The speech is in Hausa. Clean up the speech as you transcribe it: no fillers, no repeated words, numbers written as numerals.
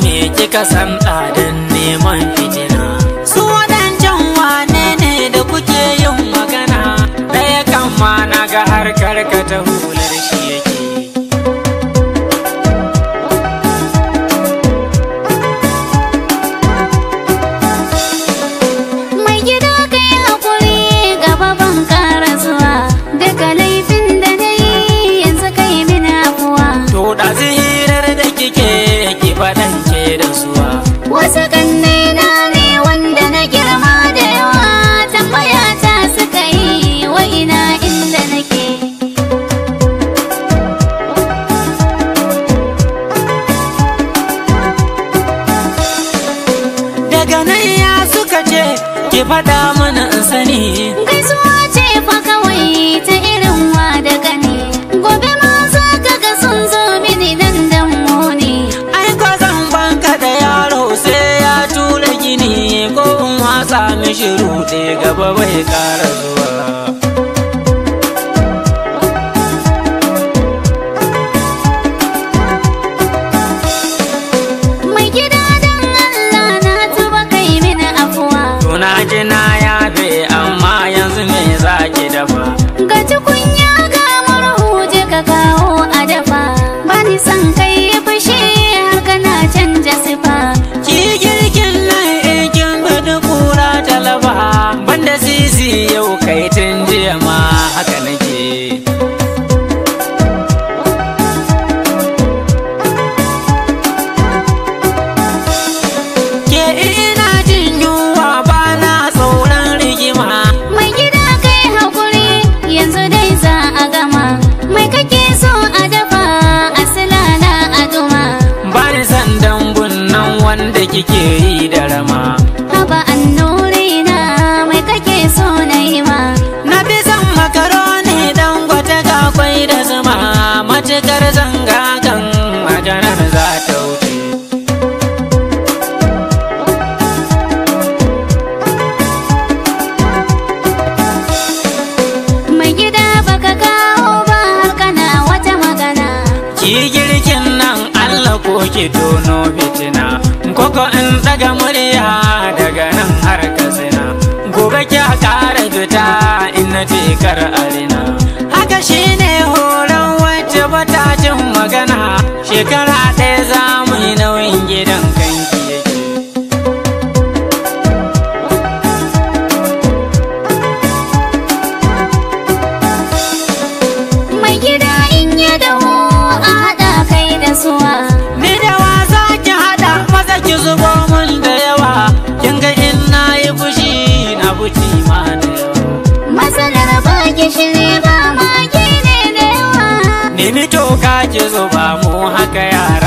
me kika san ɗadan neman fitina. Su waɗancan wane ne da kuke yin magana? Ɗaya kan ma na ga har karkata hular shi yake. Mai gida kai hakuri gaba ban ƙara zuwa. Daga laifin da na yi yanzu kai mini afuwa. To ɗazu hirar da kike ki faɗan ke da suwa. Wasu ƙannena ne wanda na girma da yawa. Tambaya ta suka yi wa ina inda nake. Daga nan ya suka ce ki faɗa mana in sani. Gaisuwa ce fa kawai ta irin wa da gani. Gobe ma za ka ga sun zo mini nan dan muni. Ai ko zan banka da yaro sai ya tura gini ko in watsa mishi ruɗe gaba bai ƙara zuwa. Mai gida dan Allah na tuba kai mini afuwa. To na ji na yafe amma yanzu me za ki dafa? Ga tukunya ga murhu je ka kawo a dafa. Bani son kai fushi har kana canja sifa. Ki girkin nan in kin gudu kura talaba banda sisi yau kai tun jiya ma haka nake. Ke ina jin yunwa ba na tsoron rigima. Mai gida kai hakuri yanzu dai za a gama. Mai kake so a dafa a silala a duma. Ba ni san dambun nan wanda kike yi da rama. Haba annuri na mai kake so na yi ma. Na fi son makaroni dan gwata ga kwai da zuma matukar zanga kan maganar za ta wuce. Mai gida baka kawo ba har kana wata magana. Ki girkin nan Allah ko ki tono fitina. Koko in daga murya daga nan har Katsina. Gobe ki ƙara fita in na ce kar arina. Haka shine horon wacce bata jin magana. Shekara ɗaya za mu yi nauyin gidan kanki yake. Mai gida in ya dawo a haɗa kai da suwa. Ni da wa za ki haɗa maza ki zubo mun da yawa. Kin ga in na yi fushi na fushi ma da yawa. Matsalar ba gishiri ba magi ne da yawa. Nemi toka ki zuba mu haka yara.